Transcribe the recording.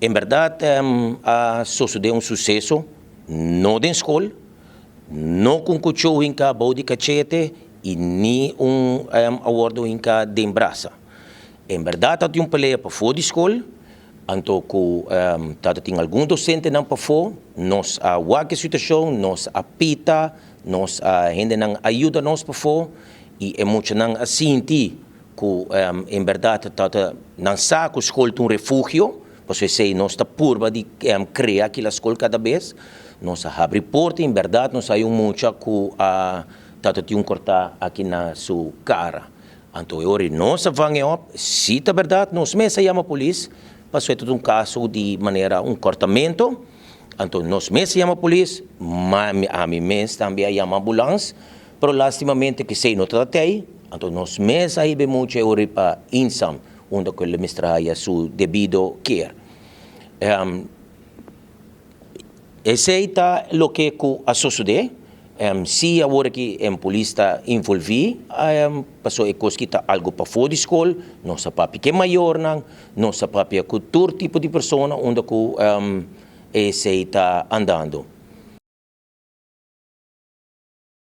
En berdad a sosode un suceso, no den scol, no cu un cuchou hinca bou di cachete y ni un a wordo hinca den brasa. En berdad ta tin un pelea pafo di scol, anto cu tata tin algun docentenan pafo, nos a wak e situacion, nos a pita, nos a hendenan a yuda nos pafo y e muchanan a sinti cu en berdad ta nan sa cu scol ta un refugio, pasobra esey nos ta purba di crea aki la scol cada bes. Nos a habri porta y en berdad nos hay un mucha cu a tata tin un corta aki na su cara. Anto e ora nos a vang e op, si ta berdad nos mes a yama polis, pasobra e ta un caso di manera un cortamento. Anto nos mes a yama polis, ma ami mes tambe a yama ambulans. Pero lastimamente kesey no ta tey, anto nos mes a hiba e mucha e ora pa Insam, unda cu el mester haya su debido care. Esey ta loke cu a sosode. Si awor aki e polis ta envolvi, pasobra e cos ki ta algo pafo di scol, nos a papia cu e mayornan, nos a papia cu tur tipo di persona unda cu esey ta andando.